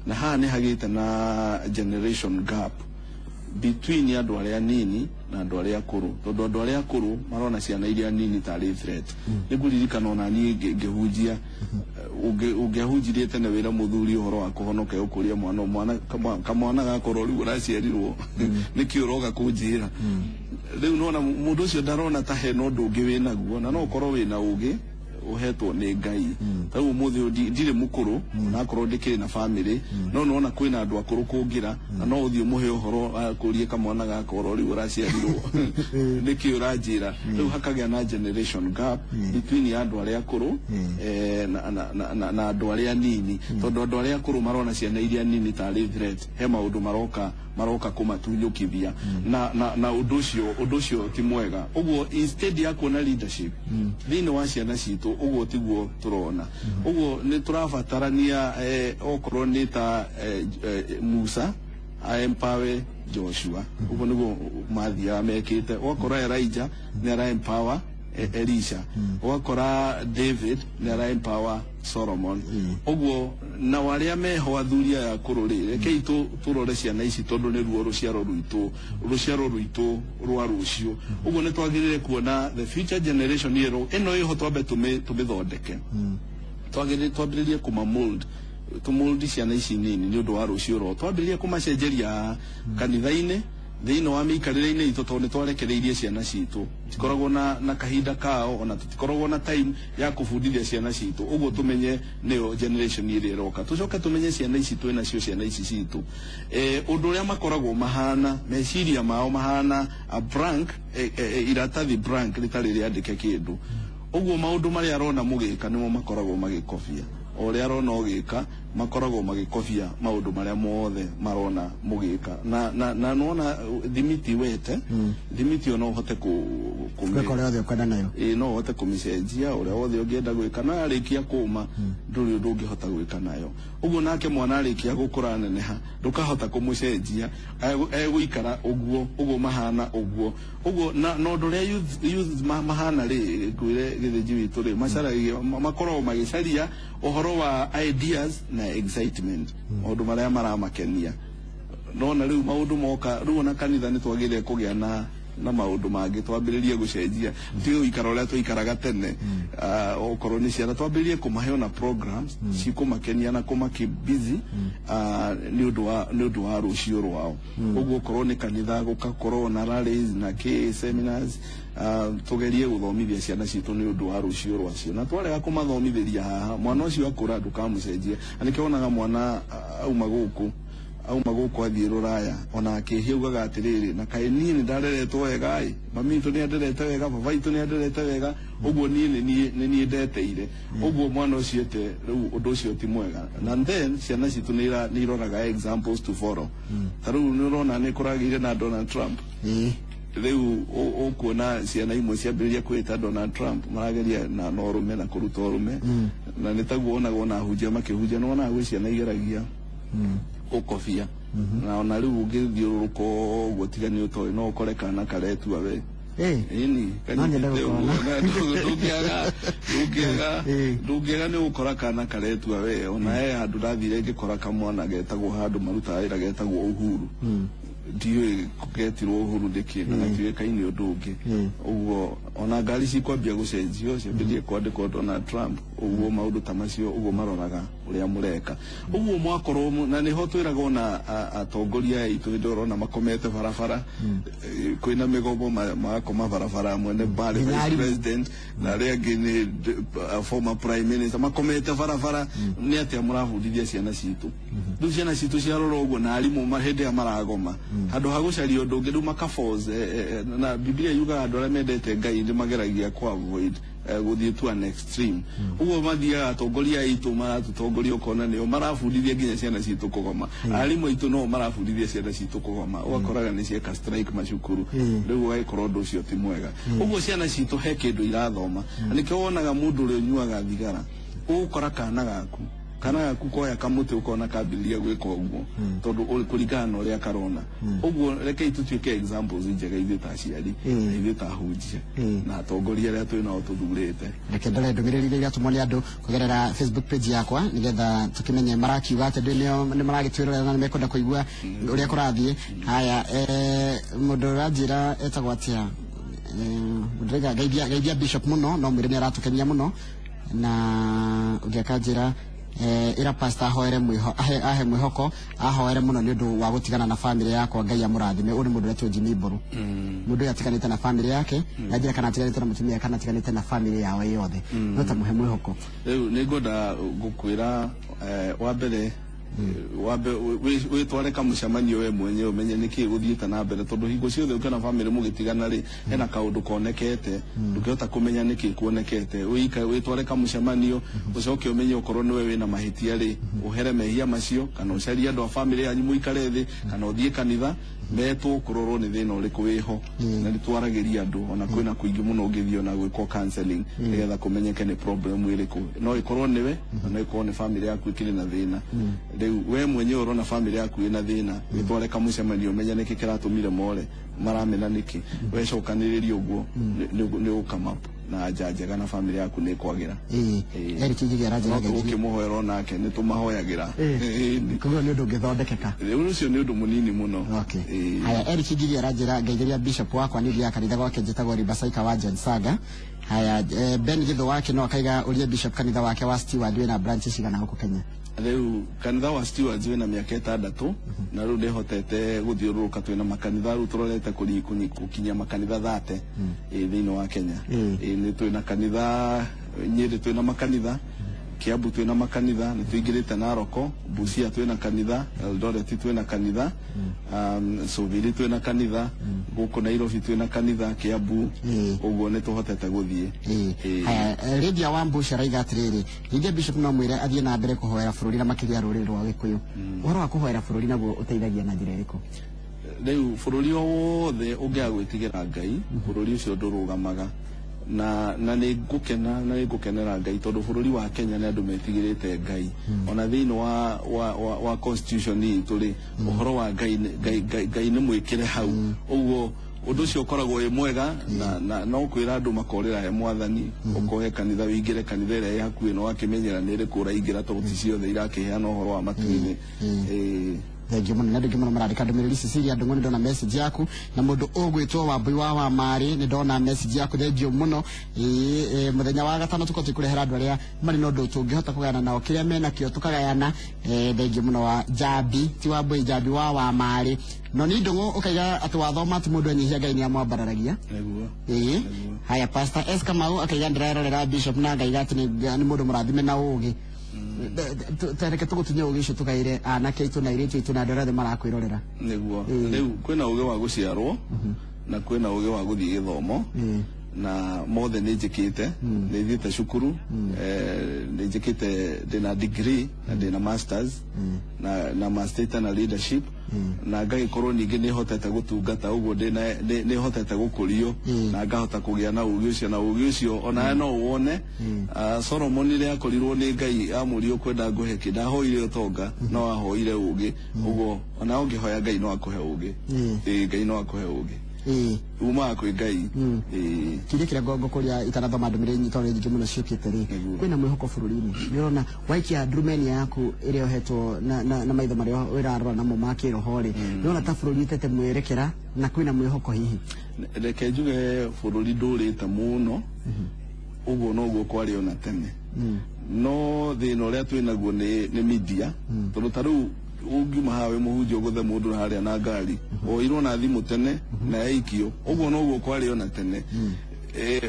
[SPEAKER 2] na haha nĩ hagĩte na generation gap between andũ arĩa anini na andũ arĩa akũrũ, tondũ andũ arĩa akũrũ marona ciana iria nini tarĩ threat. Nĩ ngũririkana ona niĩ ngĩhunjia, ũngĩahunjirie tene wĩra mũthuri ũhoro wa kũhonoka, ũkũria mwana kamwana gakorwo rĩu ũraciarirwo nĩkĩ ũroga kũnjĩra rĩu? Nona mũndũ ũcio ndarona ta hena ũndũ ũngĩ wĩnaguo, na no ũkorwo wĩna ũgĩ ũhetwo nĩ Ngai. Ta rĩu ũmũthĩ ũyũ ndirĩ mũkũrũ, onakorwo ndĩkĩrĩ na family, no nona kwĩna andũ akũrũ kũngĩra, na no ũthiĩ ũmũhe ũhoro akũrie kamwana gaka oro rĩu ũraciarirwo nĩkĩ ũranjĩra rĩu. Hakagĩa na generation gap between ya andũ arĩa akũrũ na andũ arĩa anini, tondũ andũ arĩa akũrũ marona ciana iria nini tarĩ threat, he maũndũ maroka kũmatunyũkithia, na ũndũ ũcio ti mwega. Ũguo instead ya kuona leadership thĩinĩ wa ciana citũ, ũguo tiguo tũrona. Ũguo nĩ tũrabatarania okorwo nĩ ta Musa aempower Joshua, ũguo nĩguo mathiaga mekĩte. Ũgakora Elijah nĩ ara empower Elisha, ũgakora David nĩ ara empower Solomon. Ũguo nao arĩa meho athuri aya akũrũ rĩ, rekei tũrore ciana ici, tondũ nĩruo rũciaro rwitũ rwa rũciũ. Ũguo nĩ twagĩrĩire kuona the future generation ĩro ĩno ĩho, twambe tũmĩthondeke, twagĩrĩire twambĩrĩrie kũma mold, tũmold ciana ici nini nĩ ũndũ wa rũciũ rwao, twambĩrĩrie kũmacenjeria kanitha-inĩ, thĩinĩ wa mĩikarĩre-inĩ itũ, tondũ nĩ twarekereirie ciana citũ tikoragwo na kahinda kao, ona tutikoragwo na time ya kũbundithia ciana citũ. Ũguo tũmenye nĩyo generation ĩrĩa ĩroka, tũcoke tũmenye ciana ici twĩ nacio, ciana ici citũ, ũndũ ũrĩa makoragwo mahana, meciria mao mahana a blank iratathi blank rĩtarĩ rĩandĩke kĩndũ. Ũguo maũndũ marĩa arona mũgĩka nĩmo makoragwo magĩkobia. O ũrĩa arona ũgĩka, makoragwo magĩkobia maũndũ marĩa mothe marona mũgĩka. Na nona thimiti wete thimiti ona ũhote
[SPEAKER 1] gwĩka ũrĩa wothe ũkwenda nayo.
[SPEAKER 2] Ĩĩ, no ũhote kũmĩcenjia ũrĩa wothe ũngĩenda gwĩka, no yarĩkia kũma ndũrĩ ũndũ ũngĩhota gwĩka nayo. Ũguo nake mwana arĩkia gũkũra neneha, ndũkahota kũmũcenjia, egũikara ũguo ũguo mahana ũguo ũguo. Na ũndũ ũrĩa youth mahana rĩ, ngwĩre gĩthĩnji witũ rĩ, macaragia makoragwo magĩcaria ũhoro wa ideas na excitement, maũndũ marĩa maramakenia. Nona rĩu maũndũ moka rĩu, ona kanitha nĩ twagĩrĩire kũgĩa na maũndũ mangĩ, twambĩrĩrie gũcenjia, tiga gũikara ũrĩa twaikaraga tene. Ah, okorwo nĩ ciana, twambĩrĩrie kũmahe ona programs cikũmakenia na kũmaki busy, nĩ ũndũ wa rũciũ rwao. Ũguo okorwo nĩ kanitha, gũgakorwo na rallies na kĩ seminars, tũgerie gũthomithia ciana citũ nĩ ũndũ wa rũciũ rwacio. Na twarega kũmathomithĩria haha, mwana ũcio akũra ndũkamũcenjia, na nĩkĩo wonaga mwana auma gũkũ Auma gũkũ athiĩ rũraya, ona akĩhia augaga atĩrĩrĩ, na kaĩ niĩ nĩ ndareretwo wega ĩ, mami witũ nĩ anderete wega, baba witũ nĩ anderete wega, ũguo niĩ nĩ niĩ ndeteire ũguo mwana ũcio ete. Rĩu ũndũ ũcio ti mwega. Na then ciana citũ nĩ iroraga examples to follow. Ta rĩu nĩ ũrona nĩ kũragĩire na Donald Trump. Rĩu ũkuona ciana imwe ciambĩrĩria kwĩta Donald Trump, marageria na ũrũme na kũruta ũrũme, na nĩ taguo wonaga ona ahunjia makĩhunjia, nĩ wonaga gwĩ ciana igeragia gũkobia. Na ona rĩu ũngĩthiũrũrũka ũguo, tiga nĩ ũtoĩ, no ũkore kana karetua we. Ĩni.
[SPEAKER 1] No nyende
[SPEAKER 2] kanyitĩte
[SPEAKER 1] gũkona.
[SPEAKER 2] ũguo, na ndũngĩaga ndũngĩaga nĩ ũgũkora kana karetua we. Ona he handũ ndathire ngĩkora kamwana getagwo, handũ marutaga wĩra, getagwo Uhuru. Ndiũĩ getirwo Uhuru nĩkĩ, na gatiũĩkaine ũndũ ũngĩ. Ũguo ona ngari cikwambia gũcenjio, ciambĩrĩrie kwandĩkwo Donald Trump ũguo, maũndũ ta macio ũguo maroraga ũrĩa mũreka ũguo mwakorwo na nĩho twĩraga ona atongoria aitũ, hĩndĩ ĩyo ũrona makomete barabara, kwĩna mĩgomo, magakoma barabara, mwene barĩ
[SPEAKER 1] Nginya
[SPEAKER 2] vice
[SPEAKER 1] arimũ.
[SPEAKER 2] president na arĩa angĩ nĩ former prime minister makomete barabara. Nĩ atĩa mũrabundithia ciana citũ? Rĩu ciana citũ ciarora ũguo na arimũ hĩndĩ ĩrĩa maragoma, handũ ha gũcaria ũndũ ũngĩ, rĩu makaforce, na Biblia yugaga andũ arĩa mendete Ngai nĩ mageragia ku avoid gũthiĩ to an extreme. Ũguo mathiaga atongoria aitũ maratũtongoria, ũkona nĩo marabundithia nginya ciana citũ kũgoma, arimũ aitũ no marabundithia ciana citũ kũgoma, ũgakoraga nĩ cieka strike macukuru. Rĩu ũgagĩkorwo ũndũ ũcio ti mwega. Ũguo ciana citũ he kĩndũ irathoma, na nĩkĩo wonaga mũndũ ũrĩa ũnyuaga thigara, ũgũkora kana gaku koya kamũtĩ, ũkona kambĩrĩria gwĩka ũguo, tondũ kũringana na ũrĩa karona. Ũguo rekei tũtuĩke examples njega, ithuĩ ta aciari, na ithuĩ ta ahunjia, na atongoria arĩa twĩ nao tũthurĩte.
[SPEAKER 1] Reke ndore ndũmĩrĩri iria iratũmwo nĩ andũ kũgerera Facebook page yakwa, nĩgetha tũkĩmenye marakiuga atĩ andũ nĩo nĩ maragĩtwĩrorera na nĩ mekwenda kũigua ũrĩa kũrathiĩ. Haya, mũndũ ũranjĩra etagwo atĩa? Mũndũ ũraiga geithia bishop mũno, no mwĩre nĩ aratũkenia mũno. Na ũngĩ akanjĩra, ĩra pastor ahoere ahe mwĩhoko, ahoere mũno nĩ ũndũ wa gũtigana na family yakwa, Ngai amũrathime. Ũyũ nĩ mũndũ ũretwo Jimmy Mbũrũ, mũndũ ũyũ atiganĩte na family yake, na njĩra kana atiganĩte na mũtumia kana atiganĩte na family yao yothe, no ta mũhe mwĩhoko.
[SPEAKER 2] Rĩu nĩ ngwenda gũkwĩra, wa mbere, wambe wĩtware kamũcemanio we mwenyewe, ũmenye nĩkĩ gũthiĩte na mbere, tondũ hingo ciothe ũkĩona family mũgĩtigana rĩ, hena kaũndũ konekete, ndũngĩhota kũmenya nĩkĩ kuonekete. Wĩtware kamũcemanio, ũcoke ũmenye okorwo nĩwe wĩna mahĩtia rĩ, ũhere mehia macio, kana ũcarie andũ a family yanyu mũikare thĩ, kana ũthiĩ kanitha metwo kũrorwo nĩ thĩna ũrĩkũ wĩho. Na nĩ twaragĩria andũ, ona kwĩna kũingĩ mũno ũngĩthiĩ ona gwĩkwo counseling, nĩgetha kũmenyeke nĩ problem ĩrĩkũ. No ĩkorwo nĩwe, na no ĩkorwo nĩ family yaku ĩkĩrĩ na thĩna. Rĩu we mwenyewe ũrona family yaku ĩna thĩna, wĩtware kamũcemanio, ũmenye nĩkĩ kĩratũmire more, maramena nĩkĩ. Wecokanĩrĩria ũguo, nĩ ũkama up na anja njega, na family yaku nĩ ĩkwagĩra.
[SPEAKER 1] Ĩĩ, Eric Ngigĩ aranjĩra
[SPEAKER 2] No
[SPEAKER 1] ngeithie.
[SPEAKER 2] Tũgũkĩmũhoera onake, nĩ tũmahoyagĩra. Ĩĩ.
[SPEAKER 1] Koguo nĩ ũndũ ũngĩthondekeka.
[SPEAKER 2] Rĩu ũcio nĩ ũndũ mũnini mũno.
[SPEAKER 1] Okay.
[SPEAKER 2] Ĩĩ.
[SPEAKER 1] Haya, Eric Ngigĩ aranjĩra ngeithĩria bishop wakwa, nĩ thiaga kanitha gwake, njĩtagwo Ribasaika wa John Saga. Haya, Ben Githu wake no akaiga ũrie bishop kanitha wake wa Steward wĩna branches cigana gũkũ Kenya.
[SPEAKER 2] Rĩu kanitha wa Stewards wĩna mĩaka 6, na rĩu ndĩhotete gũthiũrũrũka, twĩna makanitha, rĩu tũrorete gũkinyia makanitha 30 thĩinĩ wa Kenya. Ĩĩ, nĩ twĩna kanitha Nyĩrĩ, twĩna makanitha Kiambu, twĩna makanitha, nĩ tũingĩrĩte Naroko, Busia twĩna kanitha, Eldoret twĩna kanitha, Soviri twĩna kanitha, gũkũ Nairobi twĩna kanitha, Kiambu. Ũguo nĩ tũhotete gũthiĩ.
[SPEAKER 1] Ĩĩ. Haya, Lydia Wambush araiga atĩrĩrĩ, ningĩ bishop no mwĩre athiĩ na mbere kũhoera bũrũri na makĩria rũrĩrĩ rwa Gĩkũyũ. Ũhoro wa kũhoera bũrũri naguo ũteithagia na njĩra ĩrĩkũ?
[SPEAKER 2] Rĩu bũrũri o wothe ũngĩaga gwĩtigĩra Ngai, bũrũri ũcio ndũrũgamaga. Na nĩ ngũkena na nĩ ngũkenera Ngai, tondũ bũrũri wa Kenya nĩ andũ metigĩrĩte Ngai. Ona thĩinĩ wa constitution itũ rĩ, ũhoro wa Ngai Ngai nĩ mwĩkĩre hau. Ũguo ũndũ ũcio ũkoragwo wĩ mwega, na no kwĩra andũ makorĩra he Mwathani, ũkohe kanitha, wĩingĩre kanitha ĩrĩa ĩ hakuhĩ, na wakĩmenyera nĩ ĩrĩkũ ũraingĩra, tondũ ti ciothe irakĩheana ũhoro wa matu-inĩ. Ĩĩ.
[SPEAKER 1] Thengiũ mũno. Nĩ andũ aingĩ mũno marandĩka ndũmĩrĩri. Cecilia Ndung'u, nĩ ndona message yaku, na mũndũ ũgwĩtwo Wambui wa Wamarĩ, nĩ ndona message yaku, thengiũ mũno. Ĩĩ, mũthenya wa gatano tũkorwo tũkĩrehera andũ arĩa marĩ na ũndũ tũngĩhota kũgayana nao kĩrĩa menakĩo, tũkagayana. Thengiũ mũno wa Njambi, ti Wambui, Njambi wa Wamarĩ. No nĩ Ndung'u ũkaiga atĩ wathoma atĩ mũndũ enyihia Ngai nĩ amwambararagia.
[SPEAKER 2] Nĩguo.
[SPEAKER 1] Ĩĩ. Haya, Pastor S Kamau akaiga ndĩrerorera bishop na ngaiga atĩ nĩ mũndũ mũrathime na ũgĩ. Reke tũgũtunye ũgĩ ũcio tũgaĩre anake aitũ na airĩtu aitũ na andũ arĩa othe marakwĩrorera.
[SPEAKER 2] Nĩguo rĩu kwĩna ũgĩ wa gũciarwo na kwĩna ũgĩ wa gũthiĩ gĩthomo, na mothe nĩ njĩkĩte. Nĩ thiĩte cukuru, nĩ njĩkĩte, ndĩna degree na ndĩna masters na master na leadership, na ngagĩkorwo ningĩ nĩ hotete gũtungata ũguo ndĩna nĩ hotete gũkũrio na ngahota kũgĩa na ũgĩ ũcio, na ũgĩ ũcio onawe no wone. Solomon rĩrĩa akorirwo nĩ Ngai amũrio kwenda ngũhe kĩ, ndahoire ũtonga no ahoire ũgĩ. Ũguo ona ũngĩhoya Ngai no akũhe ũgĩ. Ĩĩ, Ngai no akũhe ũgĩ umaga kwĩ Ngai. Ĩĩ.
[SPEAKER 1] Kĩũria kĩrĩa ngũkũria itanathoma ndũmĩrĩri nyingĩ tondũ nĩ nyingĩ mũno ciũkĩte rĩ, kwĩna mwĩhoko bũrũri-inĩ? Nĩ ũrona waikia ndurumenia yaku ĩrĩa ũhetwo na maitho marĩa ũrarora namo ma kĩroho rĩ, nĩ ũrona ta bũrũri ũtete mwerekera na kwĩna mwĩhoko hihi?
[SPEAKER 2] Reke njuge bũrũri ndũrĩte mũno, ũguo noguo kwarĩ ona tene, no thĩna ũrĩa twĩnaguo nĩ media, tondũ ta rĩu ũngiuma haha wĩ mũhunjia ũgũthe mũndũ harĩa na ngari woirwo na thimũ tene na yaikio, ũguo noguo kwarĩ ona tene.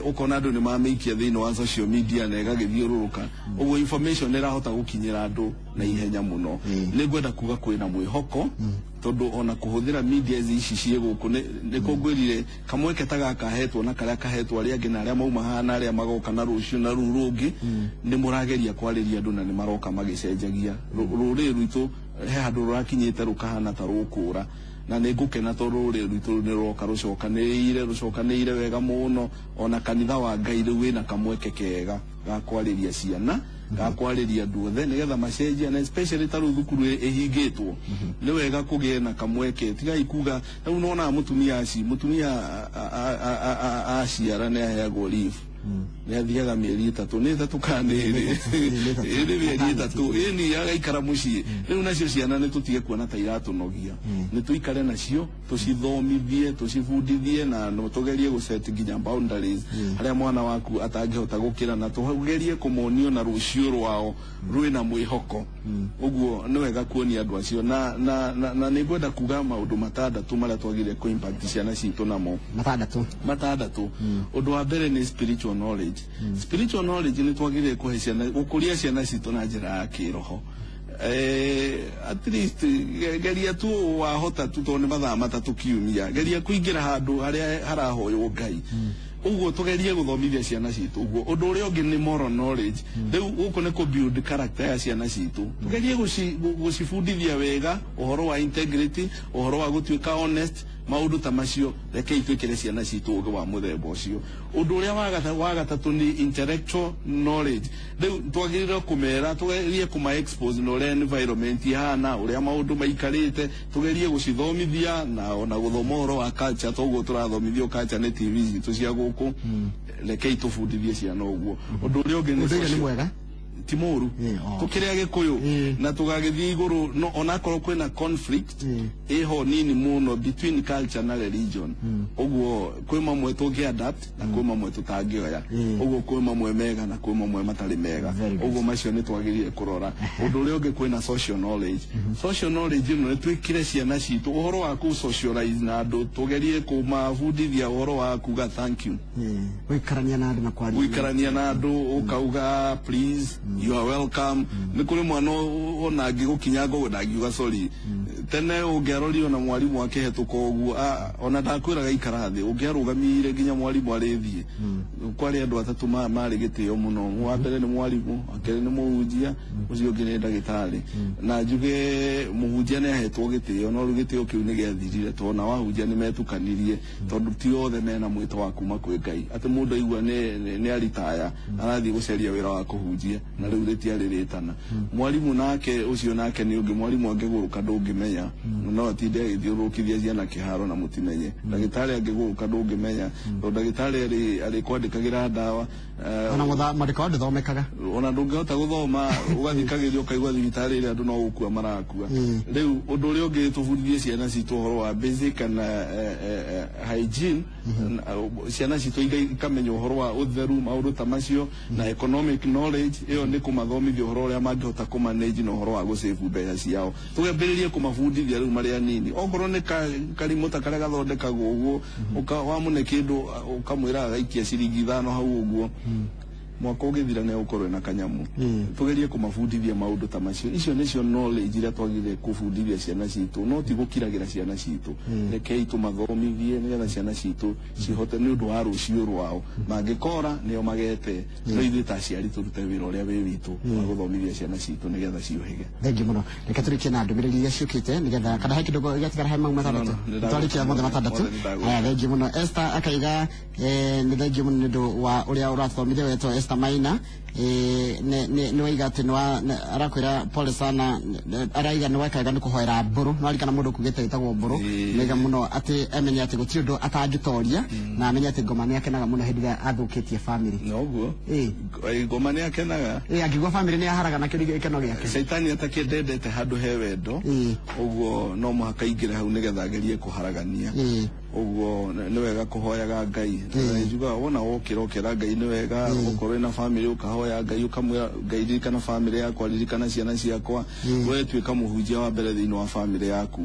[SPEAKER 2] Ũkona andũ nĩ mamĩikia thĩinĩ wa social media na ĩgagĩthiũrũrũka ũguo, information nĩ ĩrahota gũkinyĩra andũ na ihenya mũno. Nĩ ngwenda kuga kwĩna mwĩhoko, tondũ ona kũhũthĩra media ici ciĩ gũkũ nĩ kũngwĩrire kamweke ta gaka hetwo na karĩa kahetwo arĩa angĩ na arĩa mauma haha na arĩa magoka na rũciũ na rũu rũngĩ, nĩ mũrageria kwarĩria andũ na nĩ maroka magĩcenjagia. Rũrĩrĩ rwitũ he handũ rũrakinyĩte rũkahana ta rũkũra, na nĩ ngũkena tondũ rũrĩrĩ rwitũ nĩ rũroka rũcokanĩrĩire wega mũno. Ona kanitha wa Ngai rĩu wĩna kamweke kega ga kwarĩria ciana, ga kwarĩria andũ othe nĩgetha macenjia, na especially ta rĩu thukuru ĩhingĩtwo, nĩ wega kũgĩe na kamweke. Tigai kuga rĩu nonaga mũtumia aci mũtumia aciara nĩ aheagwo leave, nĩ athiaga mĩeri 3, nĩ 3 kana nĩ 2? Ĩ, nĩ mĩeri 3, ĩni agaikara mũciĩ. Rĩu nacio ciana nĩ tũtige kuona ta iratũnogia, nĩ tũikare nacio, tũcithomithie, tũcibundithie, na no tũgerie gũset nginya boundaries harĩa mwana waku atangĩhota gũkĩra, na tũgerie kũmonio na rũciũ rwao rwĩna mwĩhoko. Ũguo nĩ wega kuonia andũ acio na nĩ ngwenda kuga maũndũ matandatũ marĩa twagĩrĩire kũ impact ciana citũ namo.
[SPEAKER 1] Matandatũ.
[SPEAKER 2] Matandatũ. Ũndũ wa mbere nĩ spiritual knowledge. Spiritual knowledge nĩ twagĩrĩire kũhe ciana, gũkũria ciana citũ na njĩra ya kĩroho. At least geria tu wahota tu, tondũ nĩ mathaa 3 kiumia, geria kũingĩra handũ harĩa harahoywo Ngai. Ũguo tũgerie gũthomithia ciana citũ ũguo. Ũndũ ũrĩa ũngĩ nĩ moral knowledge. Rĩu gũkũ nĩ kũ build character ya ciana citũ. Tũgerie gũcibundithia wega ũhoro wa integrity, ũhoro wa gũtuĩka honest, maũndũ ta macio. Rekei twĩkĩre ciana citũ ũgĩ wa mũthemba ũcio. Ũndũ ũrĩa wa gatatũ nĩ intellectual knowledge. Rĩu twagĩrĩirwo kũmera, tũgerie kũma expose na ũrĩa environment ihana, ũrĩa maũndũ maikarĩte, tũgerie gũcithomithia na ona gũthoma ũhoro wa culture, toguo tũrathomithio culture nĩ TV citũ cia gũkũ. Rekei tũbundithie ciana ũguo. Ũndũ ũrĩa ũngĩ nĩ
[SPEAKER 1] Ũndũire nĩ
[SPEAKER 2] social-
[SPEAKER 1] mwega.
[SPEAKER 2] Ti mũru. Tũkĩrĩ Agĩkũyũ na tũgagĩthiĩ igũrũ, no onakorwo kwĩna conflict ĩho nini mũno between culture na religion, ũguo kwĩ mamwe tũngĩ adapt na kwĩ mamwe tũtangĩoya. Ũguo kwĩ mamwe mega na kwĩ mamwe matarĩ mega.
[SPEAKER 1] Very good.
[SPEAKER 2] Ũguo macio nĩ twagĩrĩire kũrora. Ũndũ ũrĩa ũngĩ, kwĩna social knowledge. Social knowledge ĩno nĩ twĩkĩre ciana citũ ũhoro wa kũ socialize na andũ, tũgerie kũmabundithia ũhoro wa kuga thank you.
[SPEAKER 1] Gũikarania na andũ na kwaria.
[SPEAKER 2] Gũikarania na andũ, ũkauga please, you are welcome. Nĩ kũrĩ mwana ona angĩgũkinyanga ũguo ndangiuga sorry. Tene ũngĩarorire ona mwarimũ akĩhetũka ũguo, ona ndakwĩraga ikara thĩ, ũngĩarũgamire nginya mwarimũ arĩthiĩ. Kwarĩ andũ atatũ marĩ gĩtĩo mũno: wa mbere nĩ mwarimũ, wa kerĩ nĩ mũhunjia, ũcio ũngĩ nĩ ndagĩtarĩ. Na njuge mũhunjia nĩ ahetwo gĩtĩo, no rĩu gĩtĩo kĩu nĩ gĩathirire, tondũ ona wahunjia nĩ metukanirie, tondũ ti othe mena mwĩto wa kuma kwĩ Ngai atĩ mũndũ aigua nĩ aritaya arathiĩ gũcaria wĩra wa kũhunjia, na rĩu rĩtiarĩ rĩtana. Mwarimũ nake ũcio nake nĩ ũngĩ, mwarimũ angĩgũrũka ndũngĩmenya, no atinde agĩthiũrũrũkithia ciana kĩharo na mũtimenye. Ndagĩtarĩ angĩgũrũka ndũngĩmenya, tondũ ndagĩtarĩ arĩkwandĩkagĩra ndawa.
[SPEAKER 1] Ona mwandĩko wa ndũthomekaga.
[SPEAKER 2] Ona ndũngĩhota gũthoma, ũgathikagĩria ũkaigua thibitarĩ ĩrĩa andũ no gũkua marakua. Rĩu ũndũ ũrĩa ũngĩ, tũbundithie ciana citũ ũhoro wa basic kana hygiene. Ciana citũ ikamenya ũhoro wa ũtheru, maũndũ ta macio, na economic knowledge. Ĩyo nĩ kũmathomithia ũhoro ũrĩa mangĩhota kũmanage na ũhoro wa gũsave mbeca ciao. Tũgambĩrĩrie kũmabundithia rĩu marĩ anini, okorwo nĩ karimũ ta karĩa gathondekagwo ũguo, wamũne kĩndũ ũkamwĩra agaikia ciringi 5 hau ũguo. Mwaka ũgĩthira nĩ ũkorwo na kanyamu. Tugerie kũmabundithia maũndũ ta macio. Icio nĩcio knowledge iria twagĩrĩire kũbundithia ciana citũ, no ti gũkiragĩra ciana citũ. Rekei tũmathomithie nĩgetha ciana citũ cihote nĩ ũndũ wa rũciũ rwao. Mangĩkora nĩo magete, no ithuĩ ta aciari tũrute wĩra ũrĩa wĩ witũ wa gũthomithia ciana citũ nĩgetha ciũhĩge.
[SPEAKER 1] Thengiũ mũno. Reke tũrĩkie na ndũmĩrĩri iria ciũkĩte, nĩgetha kana he kĩndũ gĩatigara he mau matandatũ?
[SPEAKER 2] No, no,
[SPEAKER 1] Twarĩkia mothe matandatũ.
[SPEAKER 2] Mothe nĩndagũka.
[SPEAKER 1] Aya, thengiũ mũno. Esther akaiga nĩ thengiũ mũno nĩ ũndũ wa ũrĩa ũrathomithia wetwo Esther Maina. Nĩ waiga atĩ arakwĩra pole sana, araiga nĩ wekaga nĩ kũhoera mbũrũ. Nĩ warikana mũndũ kugĩte ĩtagwo mbũrũ. Nĩga mũno atĩ amenye atĩ gũtirĩ ũndũ atangĩtoria, na amenye atĩ ngoma nĩ akenaga mũno hĩndĩ ĩrĩa athũkĩtie family.
[SPEAKER 2] Noguo. Ngoma nĩ akenaga.
[SPEAKER 1] Angĩgua family nĩ aharaga nakĩo nĩ gĩkeno gĩake.
[SPEAKER 2] Caitani atakĩendete handũ he wendo, ũguo no mũhaka aingĩre hau nĩgetha agerie kũharagania. Ũguo nĩ wega kũhoyaga Ngai. Na njugaga wona wokĩra ũkera Ngai nĩ wega, ũkorwo wĩna family ũkahoya Ngai, ũkamwĩra Ngai ririkana family yakwa, ririkana ciana ciakwa. We tuĩka mũhunjia wa mbere thĩinĩ wa family yaku.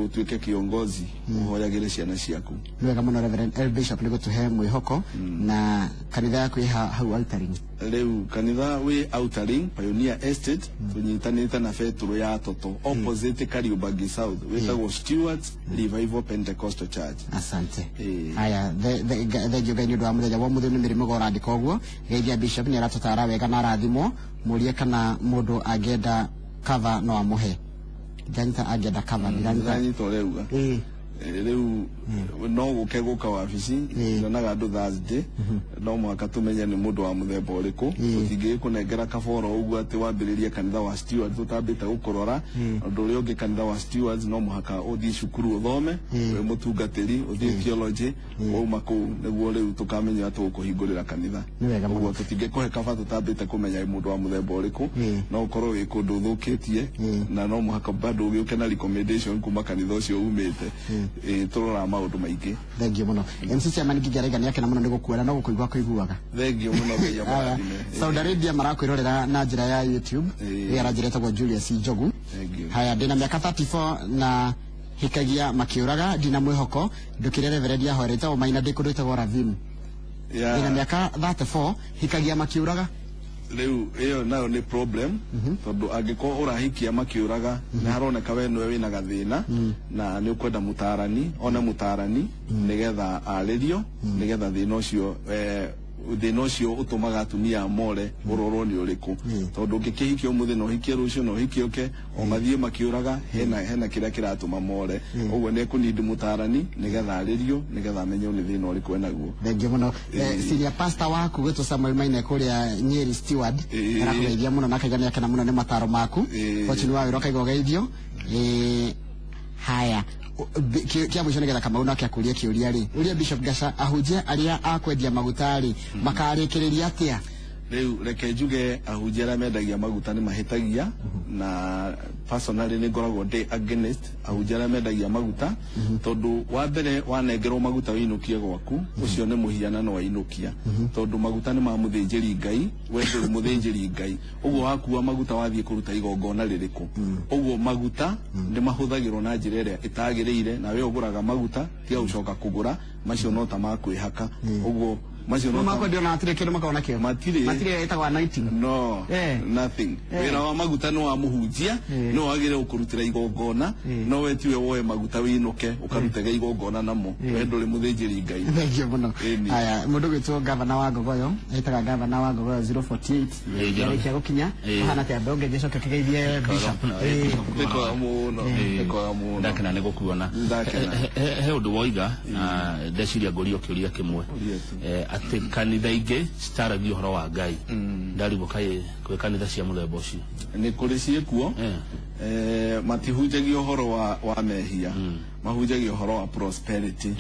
[SPEAKER 2] Ũtuĩke kiongozi, ũhoyagĩre ciana ciaku.
[SPEAKER 1] Nĩ wega mũno Reverend El Bishop nĩ gũtũhe mwĩhoko, na kanitha yaku ĩ hau Outer Ring.
[SPEAKER 2] Rĩu kanitha wĩ Outer Ring, Pioneer Estate, tũnyitanĩte na Betũrũ ya Toto, opposite Kariobangi South, wĩtagwo Stewards Revival Pentecostal Church.
[SPEAKER 1] Asante. Haya, thengiũ Ngai nĩ ũndũ wa mũthenya wa ũmũthĩ. Nĩ mĩrĩmũ ũrandĩka ũguo. Geithia Bishop, nĩ aratũtara wega na arathimwo. Mũrie kana mũndũ angĩenda cover no amũhe. Ndanyita angĩenda cover, ndiranyita.
[SPEAKER 2] Ndĩranyita ũrauga. Rĩu no gũke gũka wabici, nyonaga andũ Thursday, no mũhaka tũmenye nĩ mũndũ wa mũthemba ũrĩkũ. Tũtingĩgĩkũnengera kaboro ũguo atĩ wambĩrĩrie kanitha wa Stewards ũtambĩte gũkũrora. Ũndũ ũrĩa ũngĩ, kanitha wa Stewards no mũhaka ũthiĩ cukuru ũthome, wĩ mũtungatĩri, ũthiĩ theology, wauma kũu nĩguo rĩu tũkamenya tũgũkũhingũrĩra kanitha.
[SPEAKER 1] Nĩ wega mũno.
[SPEAKER 2] Ũguo tũtingĩkũhe kaba tũtambĩte kũmenya mũndũ wa mũthemba ũrĩkũ. No ũkorwo wĩ kũndũ ũthũkĩtie, na no mũhaka bado ũgĩũke na recommendation kuma kanitha ũcio umĩte. Tũroraga maũndũ maingĩ.
[SPEAKER 1] Thengiũ mũno. MC Chairman Ngingi araiga nĩ akena mũno nĩ gũkuona, no gũkũigua kũiguaga.
[SPEAKER 2] Thengiũ mũno, Ngai amũrathime.
[SPEAKER 1] Saudi Arabia marakwĩrorera na njĩra ya YouTube. Ĩ aranjĩra etagwo Julius Njogu.
[SPEAKER 2] Thengiũ.
[SPEAKER 1] Haya, ndĩna mĩaka 34 na hikagia makĩũraga, ndina mwĩhoko, ndũkĩre Reverend ahorete o Maina, ndĩ kũndũ ĩtagwo Ravim. Ndĩna mĩaka 34, hikagia makĩũraga.
[SPEAKER 2] Rĩu ĩyo nayo nĩ problem, tondũ angĩkorwo ũrahikia makĩũraga, nĩ haroneka we nĩwe wĩna gathĩna, na nĩ ũkwenda mũtarani one mũtarani nĩgetha arĩrio, nĩgetha thĩna ũcio thĩna ũcio ũtũmaga atumia more ũrorwo nĩ ũrĩkũ, tondũ ũngĩkĩhikia ũmũthĩ na ũhikie rũciũ na ũhikie ũke o mathiĩ makĩũraga, hena kĩrĩa kĩratũma more. Ũguo nĩ ekũnindi mũtarani nĩgetha arĩrio, nĩgetha amenye nĩ thĩna ũrĩkũ enaguo.
[SPEAKER 1] Thengiũ mũno. Senior pastor waku gwĩtwo Samuel Maina kũrĩa Nyeri Steward arakũgeithia mũno na akaiga nĩ akena mũno nĩ mataro maku. Fortune wa wĩra akaiga ũgeithio. Haya, kĩa mũico nĩgetha Kamau nake akũrie kĩũria rĩ, ũria Bishop Gaca, ahunjia arĩa a kwendia maguta rĩ, makarĩkĩrĩria atĩa?
[SPEAKER 2] Rĩu reke njuge ahunjia arĩa mendagia maguta nĩ mahĩtagia, na personally nĩ ngoragwo ndĩ against ahunjia arĩa mendagia maguta, tondũ wa mbere wanengerwo maguta wĩinũkie gwaku, ũcio nĩ mũhianano wainũkia, tondũ maguta nĩ ma mũthĩnjĩri Ngai, we ndũrĩ mũthĩnjĩri Ngai. Ũguo wakua maguta wathiĩ kũruta igongona rĩrĩkũ? Ũguo maguta nĩ mahũthagĩrwo na njĩra ĩrĩa ĩtagĩrĩire, na we ũgũraga maguta tiga gũcoka kũgũra macio no ta makwĩhaka. Ũguo macio no ta
[SPEAKER 1] makwendio na matirĩ kĩndũ makoragwo nakĩo.
[SPEAKER 2] Matirĩ.
[SPEAKER 1] Matirĩ, ĩtagwo anointing.
[SPEAKER 2] No. Nothing. Wĩra wa maguta nĩ wa mũhunjia, no wagĩrĩire gũkũrutĩra igongona, no we tiwe woe maguta wĩinũke ũkarutege igongona namo, we ndũrĩ mũthĩnjĩri Ngai.
[SPEAKER 1] Thengiũ mũno.
[SPEAKER 2] Ĩni.
[SPEAKER 1] Haya, mũndũ gwĩtwo gavana wa Ngogoyo, etaga gavana wa Ngogoyo 048. Yarĩkia gũkinya ũhana atĩa? Mbeũ ngĩcoke kĩgeithie Bishop.
[SPEAKER 2] Nĩ kwega mũno, nĩ kwega mũno.
[SPEAKER 3] Ndakena nĩ gũkuona.
[SPEAKER 2] Ndakena.
[SPEAKER 3] He ũndũ woiga na ndeciria ngũrio kĩũria kĩmwe.
[SPEAKER 2] Ũria tu.
[SPEAKER 3] Atĩ kanitha ingĩ citaragia ũhoro wa Ngai, ndarigwo kaĩ kwĩ kanitha cia mũthemba ũcio?
[SPEAKER 2] Nĩ kũrĩ ciĩkuo. Matihunjagia ũhoro wa mehia, mahunjagia ũhoro wa prosperity,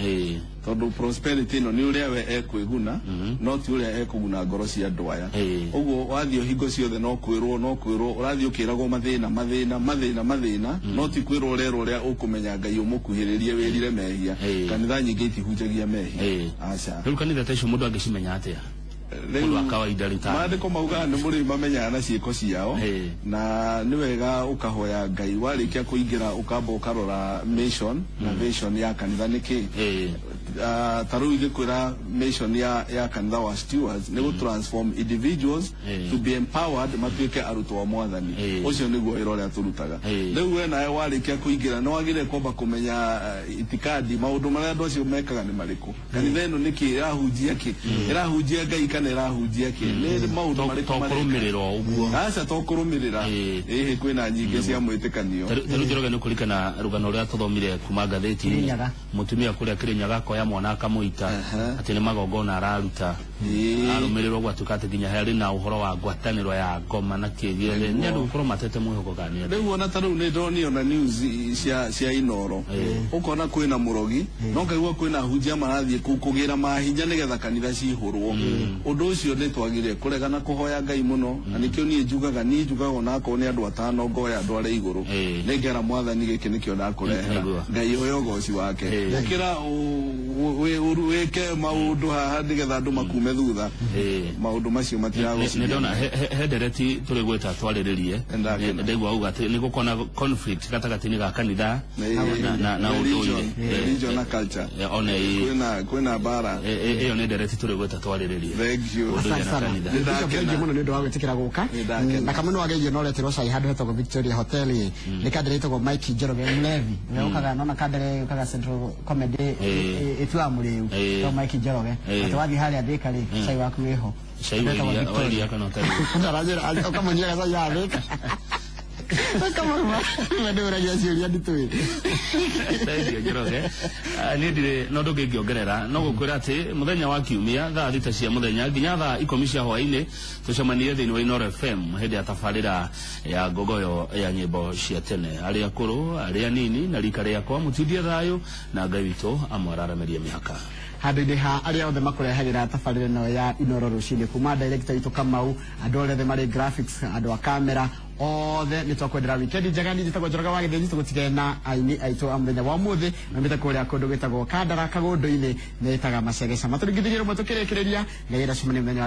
[SPEAKER 2] tondũ prosperity ĩno nĩ ũrĩa we ekwĩguna, no ti ũrĩa ekũguna ngoro cia andũ aya. Ũguo wathiĩ hingo ciothe no kwĩrwo, no kwĩrwo ũrathiĩ ũkĩragwo mathĩna, mathĩna, mathĩna, mathĩna, no ti kwĩrwo ũrerwo ũrĩa ũkũmenya Ngai ũmũkuhĩrĩrie wĩrire mehia. Kanitha nyingĩ itihunjagia mehia. Aca.
[SPEAKER 3] Rĩu kanitha ta icio mũndũ angĩcimenya atĩa, mũndũ wa kawaida rĩu ta
[SPEAKER 2] Maandĩko maugaga nĩ mũrĩ mamenyaga na ciĩko ciao. Na nĩ wega ũkahoya Ngai warĩkia kũingĩra, ũkamba ũkarora mission na vision ya kanitha nĩ kĩ. Ta rĩu ingĩkwĩra mission ya kanitha wa Stewards nĩ gũ transform individuals to be empowered matuĩke arutwo a Mwathani. Ũcio nĩguo wĩra ũrĩa tũrutaga. Rĩu we nawe warĩkia kũingĩra, nĩ wagĩrĩire kwamba kũmenya itikadi, maũndũ marĩa andũ acio mekaga nĩ marĩkũ, kanitha ĩno nĩkĩ ĩrahunjia, kĩ ĩrahunjia, Ngai kana ĩrahunjia kĩ, nĩ maũndũ marĩkũ
[SPEAKER 3] To
[SPEAKER 2] mareka.
[SPEAKER 3] kũrũmĩrĩra o ũguo.
[SPEAKER 2] Aca, to kũrũmĩrĩra. Ĩhĩ, kwĩna nyingĩ cia mwĩtĩkanio.
[SPEAKER 3] Ta rĩu Njoroge, nĩ kũririkana rũgano rũrĩa tũthomire kuma ngathĩti-inĩ?
[SPEAKER 1] Kĩrĩnyaga.
[SPEAKER 3] Mũtumia kũrĩa Kĩrĩnyaga akoya mwana akamũita atĩ nĩ magongona araruta. Arũmĩrĩrwo gwatuĩka atĩ nginya harĩ na ũhoro wa ngwatanĩro ya ngoma na kĩ gĩothe, nĩ andũ gũkorwo matete mwĩhoko kana nĩ atĩa?
[SPEAKER 2] Rĩu ona ta rĩu nĩ ndonio na news cia Inoro, ũkona kwĩna mũrogi, no ngaigua kwĩna ahunjia marathiĩ kũu kũgĩra mahinya nĩgetha kanitha cihũrwo. Ũndũ ũcio nĩ twagĩrĩire kũrega na kũhoya Ngai mũno, na nĩkĩo niĩ njugaga onakorwo nĩ andũ atano ngoya ndware igũrũ, nĩ ngera Mwathani, gĩkĩ nĩkĩo ndakũrehera. Ngai oya ũgoci wake, gũkĩra wĩke maũndũ haha nĩgetha andũ makume thutha. Maũndũ macio
[SPEAKER 3] Nĩ
[SPEAKER 2] matiragũciria.
[SPEAKER 3] ndona he ndereti tũrĩ gwĩta twarĩrĩrie.
[SPEAKER 2] Ndakena.
[SPEAKER 3] Ndaigua auga atĩ nĩ gũkorwo na conflict gatagatĩ-inĩ ga kanitha na
[SPEAKER 2] Religion,
[SPEAKER 3] ũndũire.
[SPEAKER 2] religion na culture.
[SPEAKER 3] Ona
[SPEAKER 2] Kwĩna mbara.
[SPEAKER 3] Ĩyo nĩ ndereti tũrĩ gwĩta twarĩrĩrie.
[SPEAKER 2] Thank you.
[SPEAKER 3] Ũndũire
[SPEAKER 1] Asante
[SPEAKER 3] na
[SPEAKER 1] sana.
[SPEAKER 3] kanitha.
[SPEAKER 2] Nĩndakena.
[SPEAKER 1] Bishop, thank you mũno nĩ ũndũ wa gwĩtĩkĩra gũka.
[SPEAKER 2] Nĩndakena.
[SPEAKER 1] Na kamwe nĩ wageithio no ũreterwo cai handũ hetagwo Victoria Hotel ĩ. Nĩ kandere ĩtagwo Mike Njoroge Mlevi, ũrĩa ũkaga nona kandere ũkaga Central Comedy ĩtuaga mũrĩu. To Mike Njoroge. Atĩ wathiĩ harĩa Thĩka rĩ, cai waku wĩho.
[SPEAKER 3] Cai
[SPEAKER 1] Handũ hetagwo
[SPEAKER 3] wa iria- wa
[SPEAKER 1] Victoria.
[SPEAKER 3] iria kana ũtarĩ?
[SPEAKER 1] Ndarajĩra ũkamũnyuaga cai ya Thĩka. Ũkamũruma ndũragia ciũria nditũ ĩ.
[SPEAKER 3] Thank you, Njoroge. Niĩ ndirĩ na ũndũ ũngĩ ingĩongerera no gũkwĩra atĩ mũthenya wa kiumia thaa 6 cia mũthenya nginya thaa 10 cia hwaĩ-inĩ tũcemanie thĩinĩ wa Inoro FM hĩndĩ ya tabarĩra ya ngogoyo ya nyĩmbo cia tene, arĩa akũrũ, arĩa nini na rika rĩakwa, mũtindie thayũ na Ngai witũ amwararamerie mĩhaka.
[SPEAKER 1] Handũ-inĩ ha arĩa othe makũrehagĩra tabarĩra ĩno ya Inoro rũcinĩ, kuma director witũ Kamau, andũ othe marĩ graphics, andũ a kamera othe, nĩ twakwendera weekend njega. Niĩ njĩtagwo Njoroge wa Gĩthĩnji. Tũgũtigane na aini aitũ a mũthenya wa ũmũthĩ maumĩte kũrĩa kũndũ gwĩtagwo Kandara Kagũndũ-inĩ, metaga Macegeca. Matũringithĩrie rũmwe tũkĩrĩkĩrĩria. Ngai aracemania mũthenya wa